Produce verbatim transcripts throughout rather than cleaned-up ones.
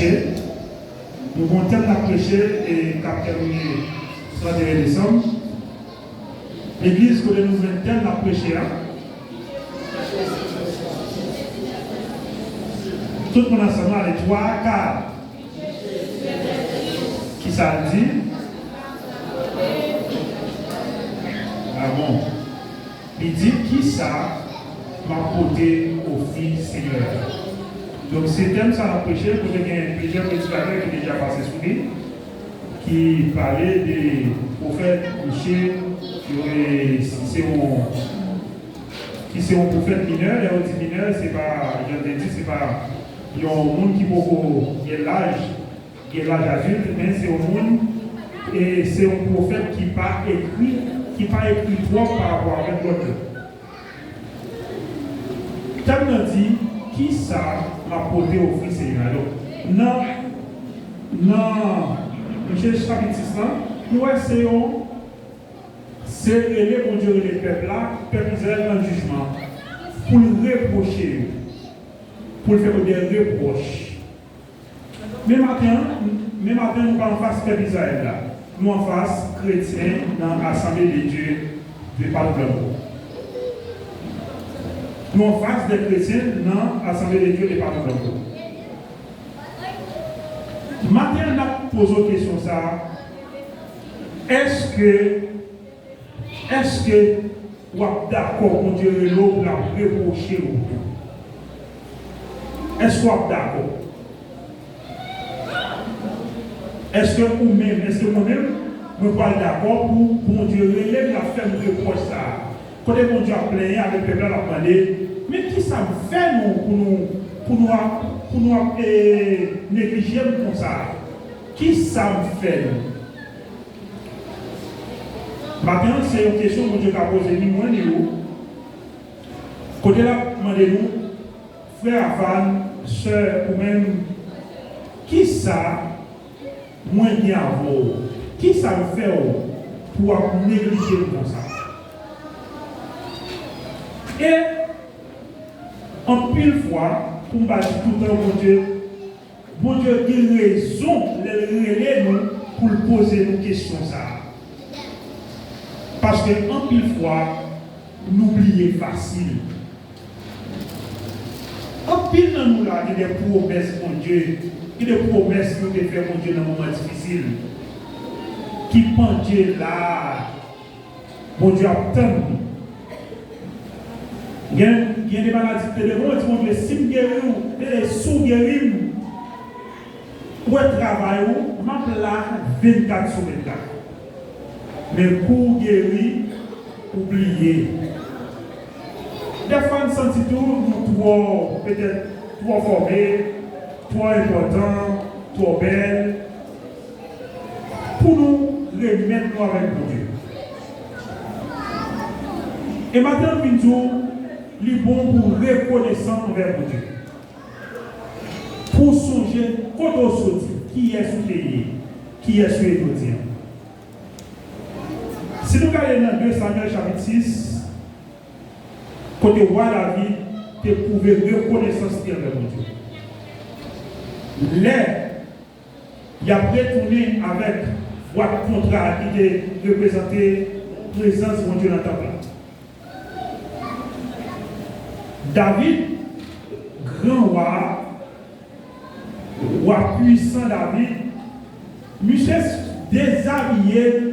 Nou gen yon tèm n ap preche e k ap tèmine trannteyen desanm. Legliz, kote nou jwenn tèm n ap preche a? Tout moun ansanm, ale, twa, kat. Kisa l di? A bon. Li di, "Kisa m ap pote ofri Senyè a?" Donk, se tèm sa n ap preche, kote gen plizyè predikatè ki deja pase sou li, ki pale de pwofèt, misye, ki se yon, ki se yon pwofèt minè. Lè yo di minè, se pa, jan m te di, se pa yon moun ki poko gen laj, gen laj adilt, men se yon moun, e se yon pwofèt ki pa ekri, ki pa ekri twòp pa rapò avèk lòt yo. Tèm nan di, "Kisa m ap pote ofri Senyè a?" Donk, nan, nan Jezi chapit sis lan, nou wè se yon, se rele Bondye rele pèp la, pèp Izrayèl nan jijman, pou l repwoche yo, pou l fè yo de repwòch. Men maten an, men maten an, nou pa anfas pèp Izrayèl la. Nou anfas kretyen nan Assemblée de Dieu de Patou Blanco. Nou anfas de kretyen nan Assemblée de Dieu de Patou Blanco. Maten an, n ap poze w kesyon sa a. Èske Èske w ap dakò Bondye rele w pou l ap repwoche w tou? Èske w ap dakò? Èske ou menm, èske mwen menm, mwen pral dakò pou Bondye rele m, l ap fè m repwòch sa a? Kote Bondye ap plenyen avèk pèp la, l ap mande, "Men kisa m fè nou pou nou, pou nou ap, pou nou ap, eh, neglije m konsa? Kisa m fè nou?" Maten an, se yon kesyon Bondye ka poze ni mwen ni ou. Kote l ap mande nou, frè Avan, sè ou menm, kisa mwen gen avè w? Kisa m fè w pou w ap neglije m konsa? E anpil fwa, pou m pa di toutan, Bondye Bondye gen rezon lè l rele nou pou l poze nou kesyon sa a. Paske anpil fwa, nou bliye fasil. Anpil nan nou la gen de pwomès Bondye, gen de pwomès nou te fè Bondye nan moman difisil, ki pandye la a. Bondye ap tann nou. Gen, gen de maladi ki te devan w, di Bondye, "Si m geri w, e si w geri m, ou wè travay ou, m ap la vennkat sou vennkat." Men kou w geri, ou bliye. Dèfwa, n santi tou nou twò, petèt, twò fòme, twò enpòtan, twò bèl. Pou nou remèt nou avèk Bondye. E maten an, m vin di w, li bon pou w rekonesan anvè Bondye. Pou w sonje kote w soti, kiyès ou te ye, kiyès ou ye jodi a. Si nou gade nan de Samyèl chapit sis, kote wa David te pwouve rekonesans li anvè Bondye. Lè y ap retounen avèk bwat kontra a ki te reprezante prezans Bondye nan tanp la. David, gran wa a, wa pwisan David, misye dezabiye l,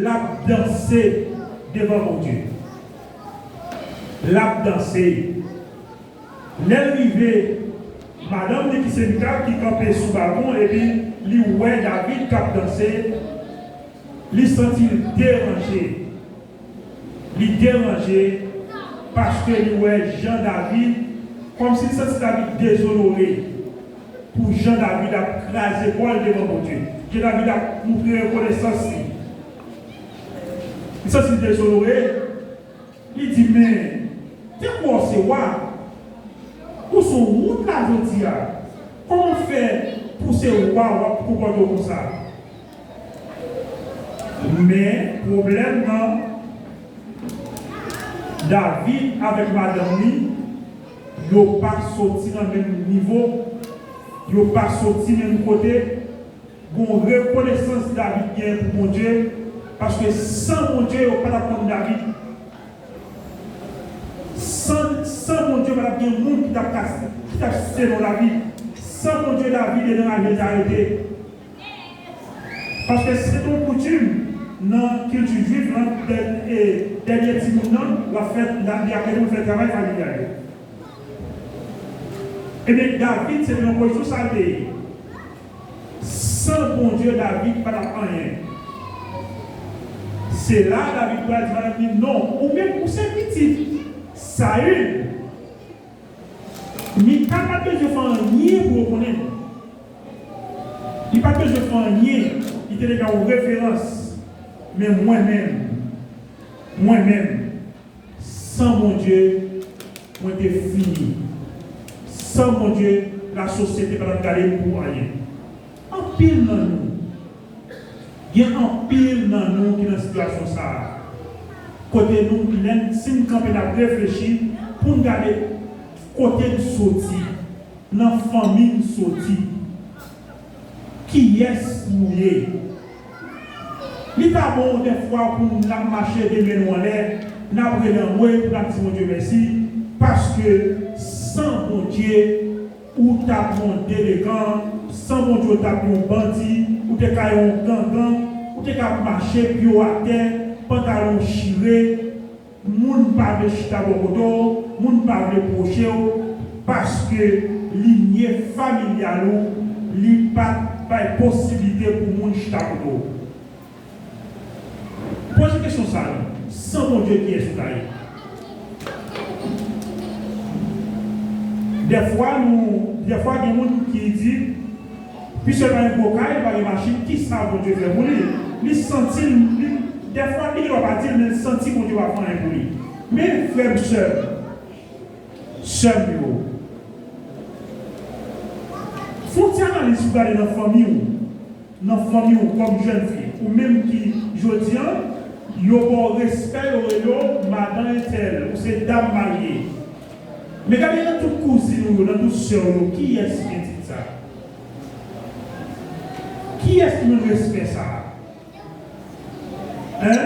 l ap danse devan Bondye. L ap danse. Lè l rive, madanm li ki se Mikal ki kanpe sou balkon, epi li wè David k ap danse, li santi l deranje. Li deranje paske li wè jan David, kòmsi li santi David dezonore pou jan David ap kraze kò l devan Bondye, jan David ap montre rekonesans li. Li santi l dezonore, li di, "Men, te kwè w se wa, ou sou wout la jodi a. Kòman fè pou se wa w ap konpòte w konsa?" Men pwoblèm nan, David avèk madanm li, yo pa soti nan menm nivo. Yo pa soti menm kote. Gon rekonesans David gen pou Bondye, paske san Bondye, yo pa t ap konn David. San, san Bondye, pa t ap gen moun ki t ap ka, ki t ap site non David. San Bondye, David te nan laj de ta rete. Paske se yon koutim nan kilti jwif lan, dè-, e, dènye timoun nan, l ap fè, l ap, li ap rete pou l fè travay familyal yo. Ebyen, David, se te nan pozisyon sa l te ye. San Bondye, David pa t ap anyen. Se la David pral di madanm li, "Non, ou menm, ou se pitit Sayil." Mikal pa t bezwen fè anyen pou yo konnen l. Li pa t bezwen fè anyen. Li te deja yon referans. Men mwen menm, mwen menm, san Bondye, mwen te fini. San Bondye, lasosyete pa t ap gade m pou anyen. Anpil nan nou, gen anpil nan nou ki nan sitiyasyon sa a. Kote nou, lè n, si n kanpe, n ap reflechi pou n gade kote n soti, nan fanmi n soti, kiyès nou ye. Li ta bon dèfwa pou n ap mache de men nou anlè, n ap rele anmwe, pou n ap di Bondye mèsi, paske san Bondye, ou t ap yon delegan, san Bondye, ou t ap yon bandi, ou te ka yon gangan, ou te ka ap mache pye w atè, pantalon w chire, moun pa vle chita bò kote w, moun pa vle pwoche w, paske linye familyal ou, li pa t bay posiblite pou moun chita kote w. Poze kesyon sa a, san Bondye, kiyès ou ta ye? Dèfwa nou, dèfwa gen moun ki di, piske l pa gen gwo kay, li pa gen machin, kisa Bondye fè pou li? Li santi l, li, dèfwa li gendwa pa di l, men l santi Bondye pa fè anyen pou li. Men frè m, sè m, sè m yo, fè yon ti analiz pou gade nan fanmi w. Nan fanmi w kòm jèn fi, ou menm ki, jodi a, yo ba w respè, yo rele w madan entèl, ou se dam marye. Men gade nan tout kouzin ou yo, nan tout sè w yo, kiyès ki gen tit sa a? Kiyès ki jwenn respè sa a? Hein?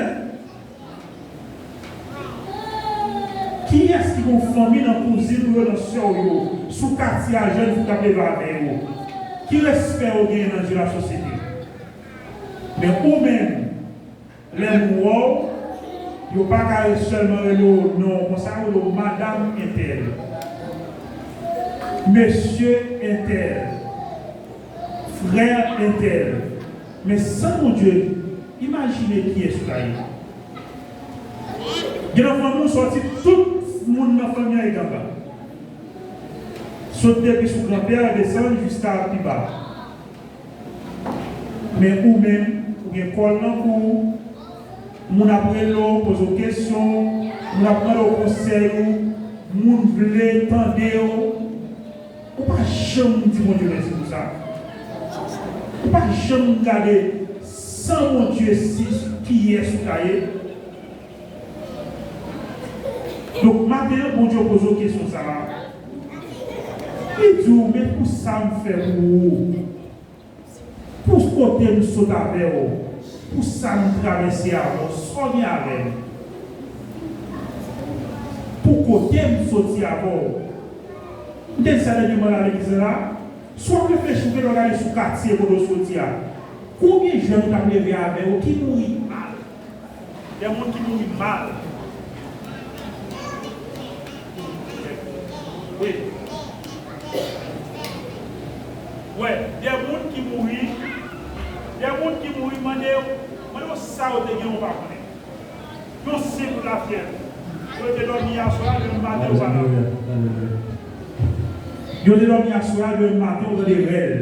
Kiyès ki gon fanmi nan kouzin ou yo, nan sè w yo, sou katye a, jèn fi k ap leve avè yo? Ki respè yo genyen nan je lasosyete? Men ou menm, lè moun wè w, yo pa ka sèlman rele w non konsa, yo rele w madanm entèl, mesye entèl, frè entèl. Men san Bondye, imajine kiyès ou ta ye. Gen nan fanmi w sòti, tout moun nan fanmi an e gangan. Sot depi sou granpè, desann jiska pi ba. Men ou menm, ou gen kò l nan kou w, moun ap rele w, poze w kesyon, moun ap mande w konsèy ou, moun vle tande w. Ou pa janm di Bondye mèsi pou sa. Ou pa janm gade san Bondye si kiyès ou ta ye. Donk, maten an, Bondye poze w kesyon sa a. Li di w, men pou sa m fè pou ou. Pou kote m sot avè w, pou sa m travèse avè w, sa w gen avè m? Pou kote m soti avè w? M te di sa dènyèman nan legliz la, si w ap reflechi, ou gendwa gade sou katye kote w soti a. Konbyen jèn ou t ap leve avè yo ki mouri mal? Gen moun ki mouri mal. Wi. Wè, gen moun ki mouri, gen moun ki mouri, mande yo, mande yo sa yo te gen, yo pa konnen. Yon senp lafyèv. Yo te dòmi aswè a, demen maten, yo pa la. Alelouya, alelouya. Yo te dòmi aswè a, demen maten, yo tande rèl.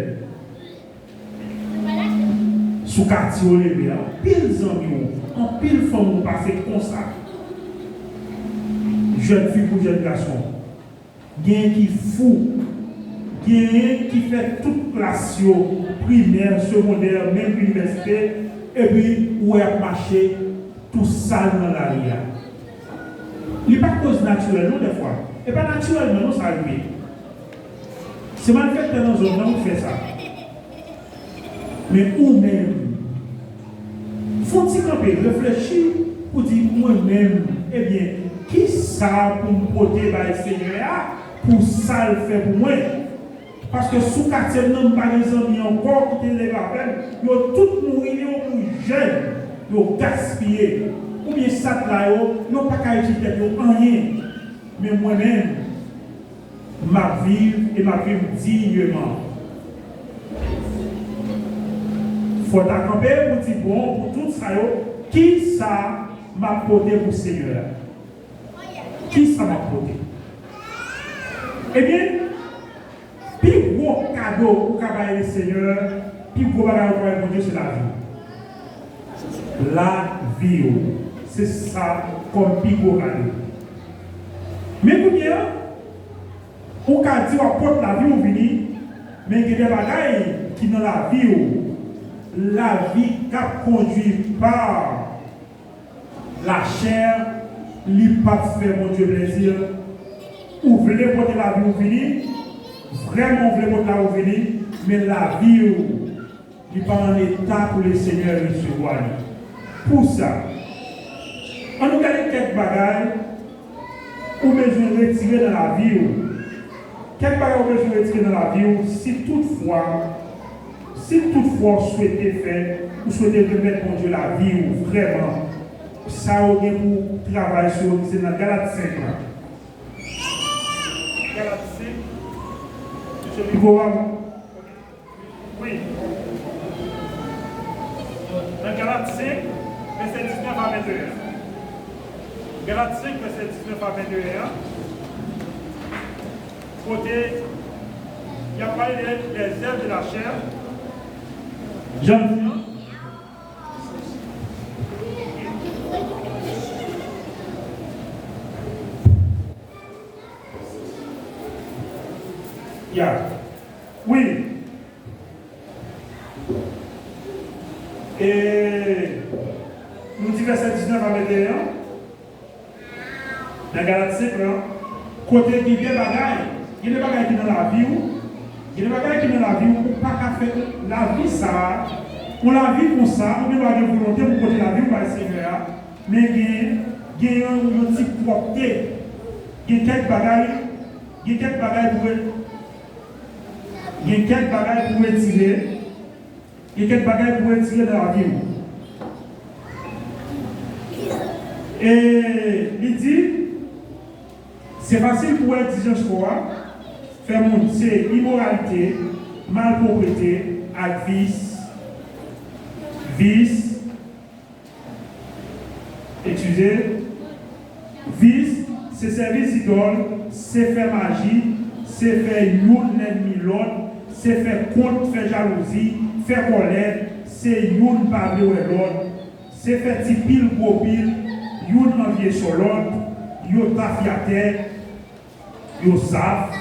Sou katye w leve a, anpil zanmi w, anpil fanmi w pase konsa. Jèn fi kou jèn gason. Genyen ki fou. Genyen ki fè tout klas yo, primè, segondè, menm inivèsite, epi ou wè y ap mache tou sal nan lari a. Li pa koz natirèl non dèfwa. E pa natirèlman non sa rive. Se malfektè nan zòn nan ou fè sa. Men ou menm, fè yon ti kanpe, reflechi pou di, mwen menm, ebyen, kisa pou m pote bay Senyè a pou sa l fè pou mwen? Paske sou katye m nan, m pa gen zanmi ankò ki te leve avè m. Yo tout mouri, yo mouri jèn, yo gaspiye. Oubyen sat la yo, yo pa ka itil tèt yo anyen. Men mwen menm, m ap viv e m ap viv diyeman. Fò w ta kanpe pou di, bon, pou tout sa yo, kisa m ap pote pou Senyè a? Kisa m ap pote? Ebyen, pi gwo kado ou ka bay Lesenyè, pi gwo bagay ou ka bay Bondye, se lavi w. Lavi w. Se sa kòm pi gwo kado. Men kounye a, ou ka di w ap pot lavi w vini, men gen de bagay ki nan lavi w, lavi k ap kondui pa lachè, li p ap fè Bondye plezi. Ou vle pote lavi w vini, vrèman ou vle pote lavi w vini, men lavi w, li pa an eta pou Lesenyè resevwa li. Pou sa, ann nou gade kèk bagay ou bezwen retire nan lavi w. Kèk bagay ou bezwen retire nan lavi w, si toutfwa, si toutfwa ou swete fè, ou swete remèt Bondye lavi w vrèman, sa yo gen pou travay sou yo, ki se nan Galat senk la. Galat senk, se mikwo a. Wi. Nan Galat senk, vèsè diznèf a venteyen. Galat senk, vèsè diznèf a venteyen an, kote y ap pale de les œuvres de la chair. Jan m di an. Ya. Wi. E nou di vèsè diznèf a venteyen an, nan Galat senk lan, kote gen de bagay, gen de bagay ki nan lavi w, gen de bagay ki nan lavi w, ou pa ka fè lavi sa a, yon lavi konsa, ou gen dwa gen volonte pou pote lavi w bay Senyè a, men gen, gen yon, yon ti pwòpte, gen kèk bagay, gen kèk bagay pou re-, gen kèk bagay pou retire, gen kèk bagay pou retire nan lavi w. E li di, se fasil pou egzijans kò a fè moun, se imoralite, malpwoprete ak vis, vis, Eskize. Vis, se sèvi zidòl, se fè maji, se fè youn lènmi lòt, se fè kont, fè jalouzi, fè kòlè, se youn pa vle wè lòt, se fè ti pil gwo pil, youn anvye sò lòt, yo tafyatè, yo saf,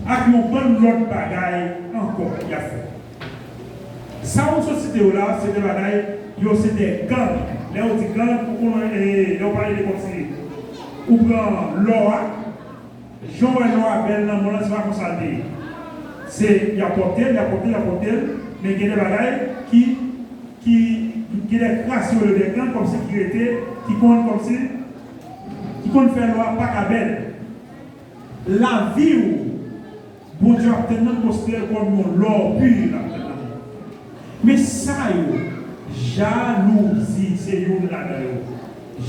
ak yon bann lòt bagay ankò y ap fè. Sa ou sot site yo la, se de bagay, yo se de gang. Lè yo di gang, ou konnen, eh, lè yo pale de kòmsi ou pran lò a, jan w wè lò a bèl nan mond lan, se pa konsa l te ye. Se, y ap pòte l, y ap pòte l, y ap pòte l, men gen de bagay ki, ki, gen de kras yo rele de gang, kòmsi ki rete, ki konn kòmsi, ki konn fè lò a pa ka bèl. Lavi w, Bondye ap tann nan konsidere l kòm yon lò pi l ap tann nan. Men sa yo, jalouzi se youn ladan yo.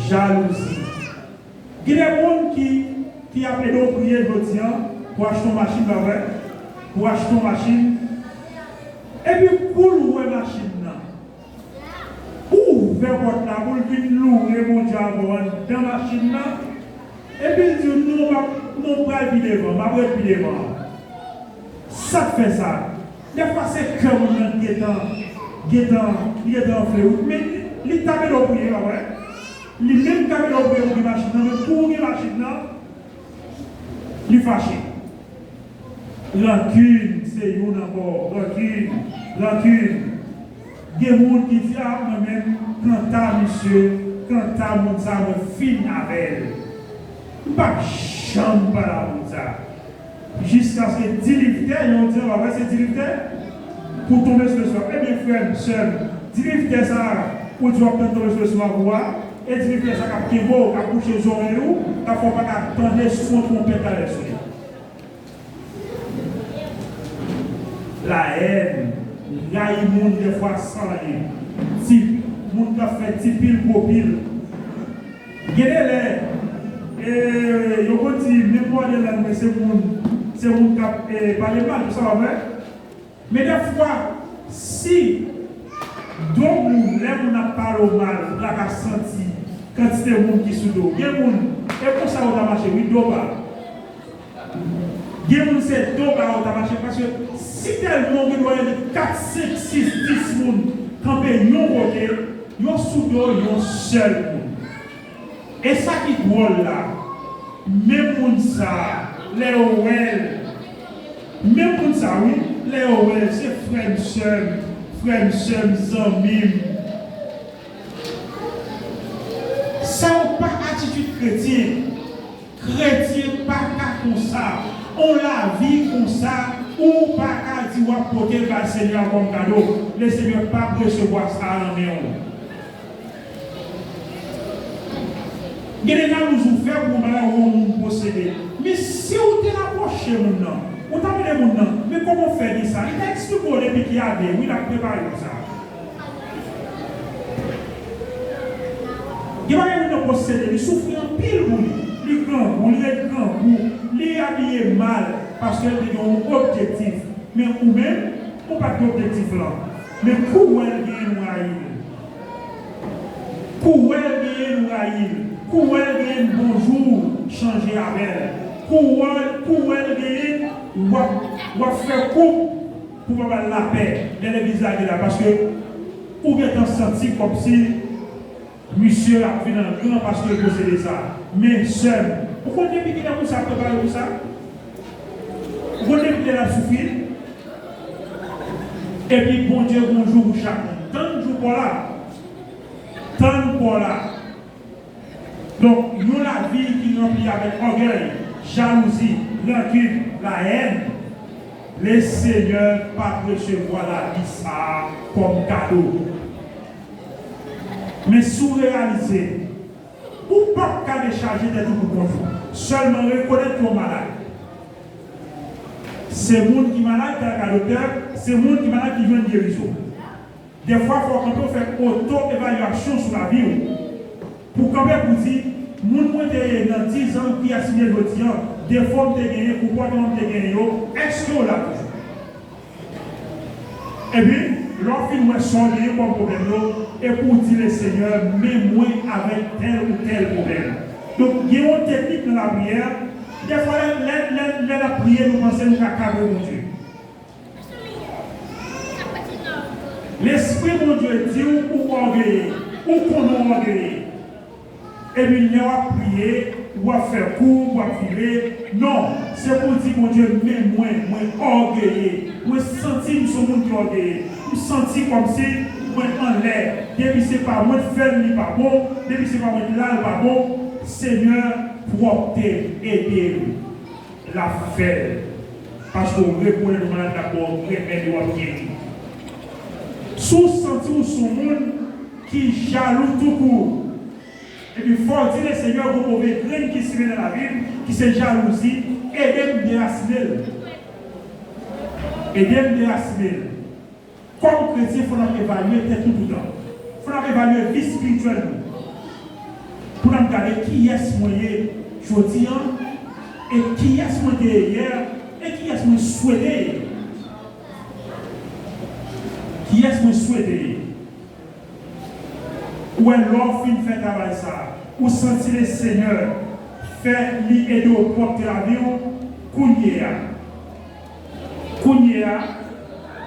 Jalouzi. Gen de moun ki, ki ap ede w priye jodi a pou achte yon machin, pa vre? Pou achte yon machin. Epi kou l wè machin nan, ou ouvè pòt la pou l vin loure Bondye avè w anndan machin nan. Epi l di w, non, m ap, non, m pral pi devan, m ap ret pi devan. Sa k fè sa? Dèfwa se kè moun nan gentan, gentan, li gentan anfle wi. Men li t ap ede w priye, pa vre? Li menm t ap ede w priye pou gen machin nan, men kou w gen machin nan, li fache. Rankin se youn ankò. Rankin, rankin. Gen moun ki di, a, mwen menm, kanta misye, kanta moun sa, mwen fin avè l. M p ap janm pale a moun sa. Jiskaske di liv tè, yon di anba vre, se di liv tè pou tonbe sou leson. Ebyen, frè m, sè m, di liv tè sa a, ou di w ap tann tonbe sou leson an pou a, e di liv tè sa k ap kenbe w, k ap bouche zòrèy ou, k ap fè w pa ka tande son twonpèt la lè sone. Lahèn, rayi moun dèfwa san anyen. Ti, moun k ap fè ti pil gwo pil. Gen de lè, e, yo konn di, menm bòdè lang mwen se moun, se moun k ap, e, pale mal, tou sa pa vre? Men dèfwa, si do moun, lè moun ap pale w mal, ou ta ka santi kantite moun ki sou do w. Gen moun, e konsa yo ta mache, wi, do ba. Gen moun se do ba yo ta mache, paske si tèlman ou gen dwa li kat, senk, sis, dis moun kanpe yon kote, yo sou do yon sèl moun. E sa ki dwòl la, menm moun sa a, lè yo wè l, menm moun sa a, wi, lè yo wè l, se frè m, sè m, frè m, sè m, zanmi m. Sa yo pa atitid kretyen. Kretyen pa ka konsa. On lavi konsa, ou pa ka di w ap pote l bay Senyè a kòm kado. Lesenyè p ap resevwa sa a nan men w. Gen de jalouz ou fè pou yon bagay ou wè yon moun posede. Men si w te rapwoche moun nan, ou ta mande moun nan, men kòman w fè gen sa? Li ta eksplike w depi ki ane, wi, l ap prepare pou sa. Gen bagay moun nan posede, li soufri anpil pou li. Li grangou, li ret grangou, li abiye mal, paske l te gen yon objektif. Men ou menm, ou pa t gen objektif lan. Men kou w wè l genyen, nou rayi l. Kou w wè l genyen, nou rayi l. Kou w wè l genyen, bonjou chanje avè l. Kou w wè, kou w wè l genyen, w ap, w ap fè koup pou pa ba l lapè lè legliz la gen la, paske ou gentan santi kòmsi misye ap vin angran paske l posede sa. Men sè m, ou konn depi kilè moun sa ap prepare pou sa? Ou konn depi kilè l ap soufri? Epi Bondye gon jou pou chak moun. Tann jou pa w la. Tann pa w la. Donk, yon lavi ki ranpli avèk ògèy, jalouzi, rankin, lahèn, Lesenyè p ap resevwa lavi sa a kòm kado. Men si w reyalize, ou p ap ka dechaje tèt ou pou kont ou. Sèlman rekonèt ke w malad. Se moun ki malad ki al ka doktè, se moun ki malad ki jwenn gerizon. Dèfwa, fò w kanpe w fè oto-evalyasyon sou lavi w. Pou w kanpe pou w di, moun mwen te ye nan diz an, kiyès m ye jodi an, defo m te genyen, konpòtman m te genyen yo, èske w la toujou? Epi, lè w fin wè sa w genyen kòm pwoblèm yo, e pou w di Lesenyè, men mwen avèk tèl ou tèl pwoblèm. Donk, gen yon teknik nan lapriyè, dèfwa, lè, lè, lè, lè n ap priye, nou panse nou ka kadre Bondye. Lespri Bondye di w ou ògeye, ou konnen w ògeye. Epi lè w ap priye, w ap fè kou, w ap vire. Non, se pou w di Bondye, men mwen, mwen ògeye. Mwen santi m se yon moun ki ògeye. M santi kòmsi mwen anlè. Depi se pa mwen k fè l, li pa bon. Depi se pa mwen k la, l pa bon. Senyè, pwòpte, ede m. L ap fè l. Paske w rekonèt ou malad, l ap ba w remèd e w ap geri. Si w santi w se yon moun ki jalou toukou, epi fò w di Lesenyè, gon move grenn ki simen nan lavi m, ki se jalouzi, ede m derasinen l. Ede m derasinen l. Kòm kretyen, fò n ap evalye tèt nou toutan. Fò n ap evalye vi espirityèl nou. Pou n ap gade kiyès mwen ye jodi an, e kiyès mwen te ye yè, e kiyès mwen swete ye. Kiyès mwen swete ye. Ou wè, lè w fin fè travay sa a, ou santi Lesenyè fè li ede w pwòpte lavi w, kounye a, kounye a,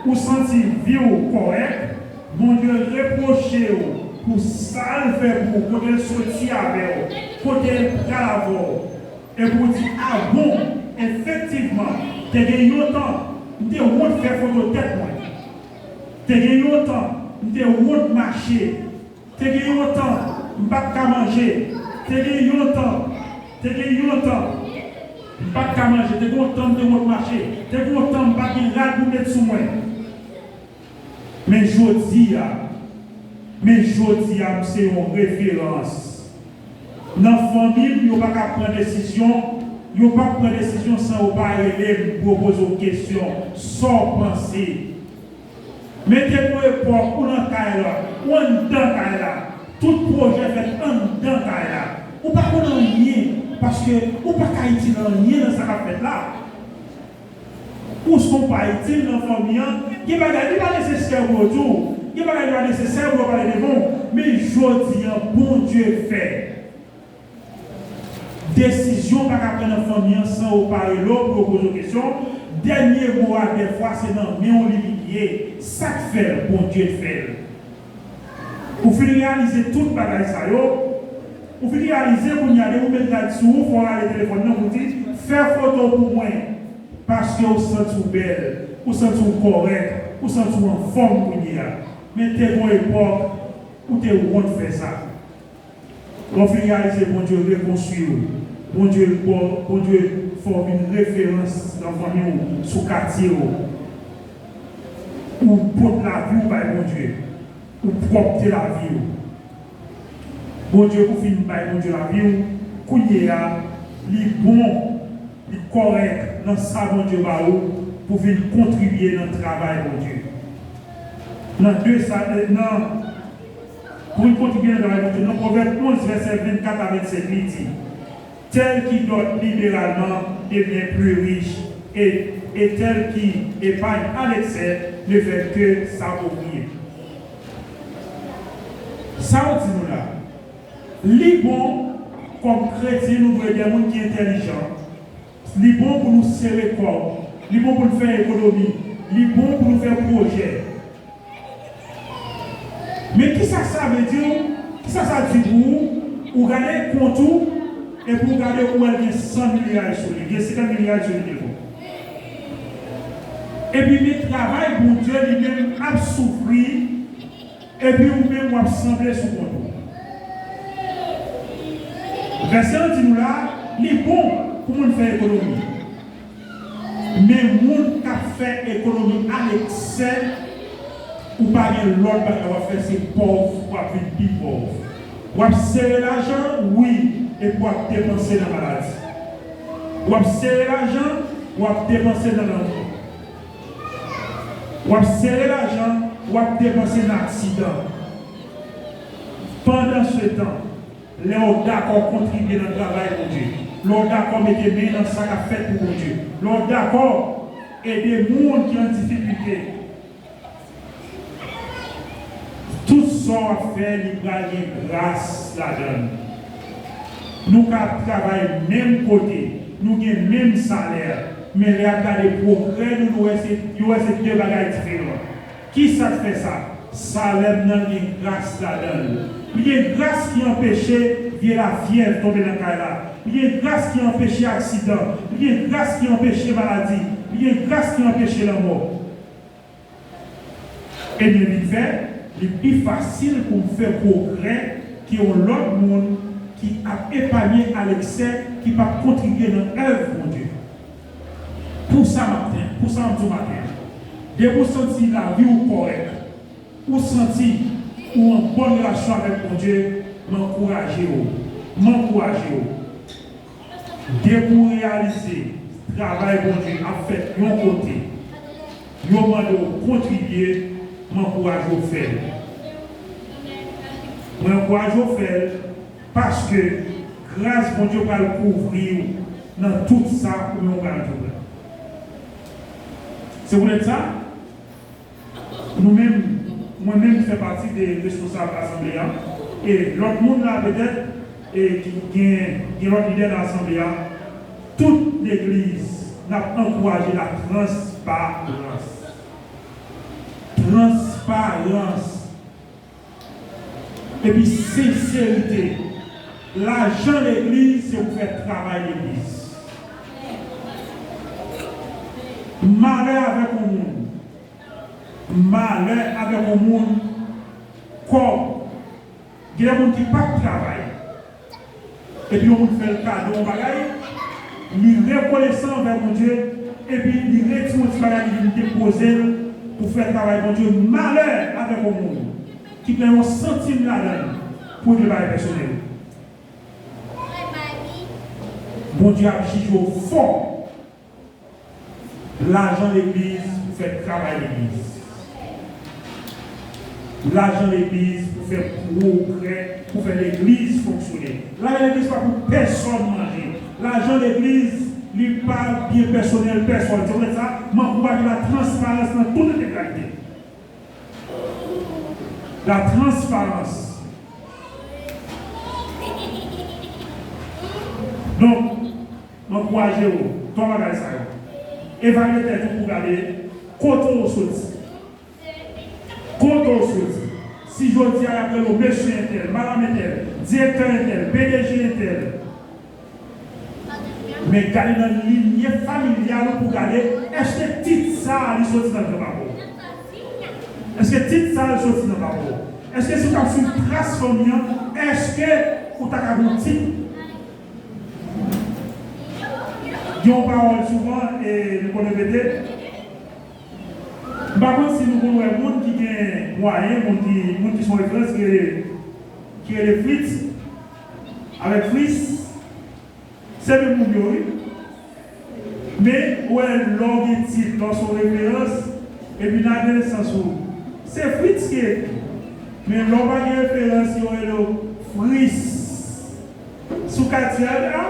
ou santi vi w kòrèk, Bondye repwoche w pou sa l fè pou ou, kote l soti avè w, kote l pral avè w. Epi w di, a bon, efektivman, te gen yon tan, m te wont fè foto tèt mwen. Te gen yon tan, m te wont mache. Te gen yon tan, m pa t ka manje. Te gen yon tan, te gen yon tan. M pa t ka manje, te gen yon tan m te wont mache, te gen yon tan m pa t gen rad pou m met sou mwen. Men jodi a, men jodi a, m se yon referans. Nan fanmi m, yo pa ka pran desizyon, yo p ap pran desizyon san yo pa rele m pou yo poze w kesyon, sa w panse? Men te gen yon epòk, ou nan kay la, ou anndan kay la, tout pwojè fèt anndan kay la. Ou pa konn anyen, paske ou pa ka itil anyen nan sa k ap fèt la. Ou se w pa itil nan fanmi an, gen bagay li pa nesesè pou yo di w, gen bagay li pa nesesè pou yo pale devan w, men jodi a, Bondye fè. Desizyon pa ka pran nan fanmi an san yo pa rele w pou yo poze w kesyon. Dènye mo a, dèfwa, se nan men w li vin ye. Sa k fè l, Bondye t fè l. Ou fin reyalize tout bagay sa yo. Ou fin reyalize kounye a, depi w met rad sou ou, fò w rale telefòn nan pou w di, fè foto pou mwen. Paske w santi w bèl, ou santi w kòrèk, ou santi w anfòm kounye a. Men te gen yon epòk, ou te wont fè sa. Lè w fin reyalize Bondye rekonstwi w, Bondye ba w, Bondye fè w vin referans nan fanmi w, sou katye w. Ou pot lavi w bay Bondye. Ou pwòpte lavi w. Bondye, ou fin bay Bondye lavi w, kounye a, li bon, li kòrèk nan sa Bondye ba ou pou vin kontribye nan travay Bondye. Nan de sa, nan, pou vin kontribye nan travay Bondye, nan Pwovèb onz, vèsè vennkat a vennsenk, li di, Tel qui dote libéralement devient plus riche, et, et tel qui épargne à l'excès ne fait que s'appauvrir. Sa yo di nou la, li bon, kòm kretyen, nou dwe de moun ki entèlijan. Li bon pou nou sere kòb. Li bon pou nou fè ekonomi. Li bon pou nou fè pwojè. Men kisa sa vle di w? Kisa sa di pou ou? Ou gade kont ou, epi ou gade ou wè l gen san milya sou li, gen senkant milya sou li, gen bon. Epi men travay Bondye li menm ap soufri, epi ou menm w ap sanble sou kont ou. Vèsè an di nou la, li bon pou moun fè ekonomi. Men moun k ap fè ekonomi aleksè, ou pa gen lòt bagay w ap fè, se pòv, w ap vin pi pòv. W ap sere lajan, wi, epi w ap depanse nan maladi. W ap sere lajan, w ap depanse nan lanmò. W ap sere lajan, w ap depanse nan aksidan. Pandansetan, lè w dakò kontribye nan travay Bondye, lè w dakò mete men nan sa k ap fèt pou Bondye, lè w dakò ede moun ki an difikilte, tout sa w ap fè, li pral gen gras ladan l. Nou ka ap travay menm kote, nou gen menm salè, men lè y ap gade pwogrè nou, nou wè se, yo wè se de bagay diferan. Kisa k fè sa? Salè m nan gen gras ladan l. Li gen gras ki anpeche vye lafyèv tonbe nan kay la. Li gen gras ki anpeche aksidan. Li gen gras ki anpeche maladi. Li gen gras ki anpeche lanmò. Ebyen, vit fè, li pi fasil pou m fè pwogrè ke yon lòt moun ki ap epanye aleksè, ki p ap kontribye nan èv Bondye. Pou sa maten, pou sa m di w maten an, depi w santi lavi w kòrèk, ou santi ou an bòn relasyon avèk Bondye, m ankouraje w, m ankouraje w. Depi w reyalize travay Bondye ap fèt yon kote, yo mande w kontribye, m ankouraje w fè l. Mwen ankouraje w fè l paske gras Bondye pral kouvri w nan tout sa ou menm ou pral antreprann. Se poutèt sa, nou menm, mwen menm ki fè pati de responsab asanble a, e lòt moun la petèt, e ki gen, gen lòt lidè nan asanble a, tout legliz, n ap ankouraje latransparans. Transparans. Epi senserite. Lajan legliz se pou fè travay legliz. Malè avèk yon moun. Malè avèk yon moun kòb. Gen de moun ki p ap travay. Epi yon moun fè l kado yon bagay, Li rekonesan anvè Bondye, epi li retire yon ti bagay li vin depoze l pou fè travay Bondye. Malè avèk yon moun ki pran yon santim ladan l pou regle bagay pèsonèl. Bondye ap jije w fò. Lajan legliz pou fè travay legliz. Lajan legliz pou fè pwogrè, pou fè legliz fonksyone. Lajan legliz pa pou pèsòn manje. Lajan legliz, li pa byen pèsonèl pèsòn. Se poutèt sa, m ankouraje latransparans nan tout entegralite. Latransparans. Donk, m ankouraje w, twa bagay sa yo. Evalye tèt ou pou gade kote w soti. Kote w soti. Si jodi a y ap rele w mesye entèl, madanm entèl, direktè entèl, P D G entèl, men gade nan linye familyal ou pou gade, èske tit sa a li soti nan granpapa w? Èske tit sa a li soti nan papa w? Èske si w t ap swiv tras fanmi an, èske ou ta ka gen yon tit? Gen yon pawòl souvan, e nou konn repete. M pa konn si nou konn wè moun ki gen mwayen, moun ki, moun ki se yon referans, ki rele, ki rele Fritz, avèk Fritz. Se menm moun yo, wi. Men, ou wè, lè w gen tit, lè w se yon referans, epi nan adolesans ou, se Fritz ki ekri. Men lè w pa gen referans, yo rele w Fris. Si w ka di, a,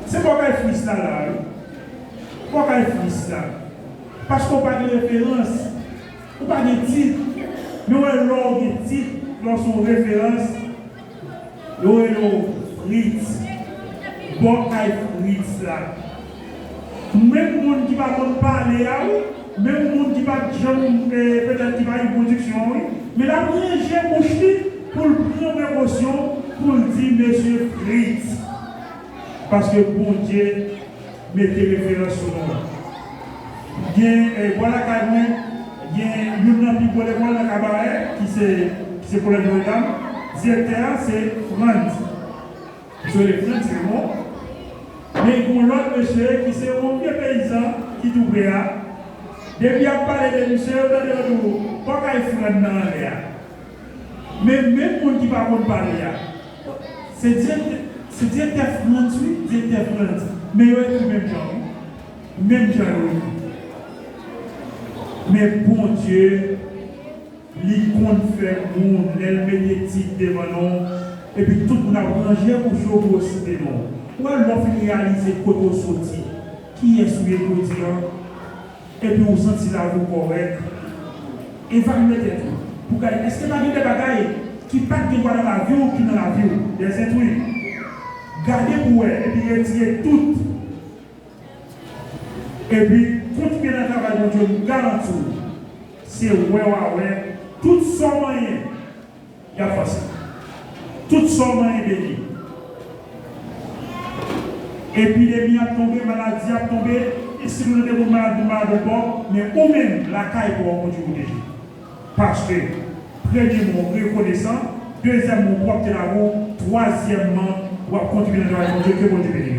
se bò kay Fris la, la, wi. Bò kay Fris la. Paske w pa gen referans, ou pa gen tit. Men w wè, lè w gen tit, lè w se yon referans, yo rele w Fritz. Bò kay Fritz la. Menm moun ki pa konn pale a, wi. Menm moun ki pa t janm, eh, petèt ki pa gen pwodiksyon, wi. Men l ap ranje bouch li pou l pran prekosyon pou l di mesye Fritz. Paske Bondye mete referans sou non. Gen, eh, bò lakay mwen, gen youn nan pi gwo lekòl nan Kabarè, ki se, ki se Kolèj Notre Dame. Direktè a se Frantz. Misye rele Frantz Raymond. Men gen yon lòt mesye ki se yon vye peyizan ki tou pre a. Depi y ap pale de misye, yo tande yo di w, bò kay Frantz nan anlè a. Men menm moun ki pa konn pale a, se direktè, se direktè Frantz, wi, direktè Frantz. Men yo ekri menm jan, wi. Menm jan yo ekri. Men Bondye, li konn fè moun, lè l mete tit devan non, epi tout moun ap ranje bouch yo pou yo site non. Ou wè, lè w fin reyalize kote w soti, kiyès ou ye jodi a, epi ou santi lavi w kòrèk, evalye tèt ou pou gade èske pa gen de bagay ki pa t gen dwa nan lavi w ki nan lavi w. Des intruits. Gade pou wè, epi retire tout. Epi, kontinye nan travay Bondye, m garanti w, se wè w a wè, tout sa w manyen, y ap vanse. Tout sa w manyen beni. Epidemi ap tonbe, maladi ap tonbe, e si nou tande moun malad, nou malad ankò, men ou menm, lakay pa w, Bondye pwoteje. Paske, premyèman, w rekonesan, dezyèmman, w pwòpte lavi w, twazyèmman, w ap kontribye nan travay Bondye, ke Bondye beni w.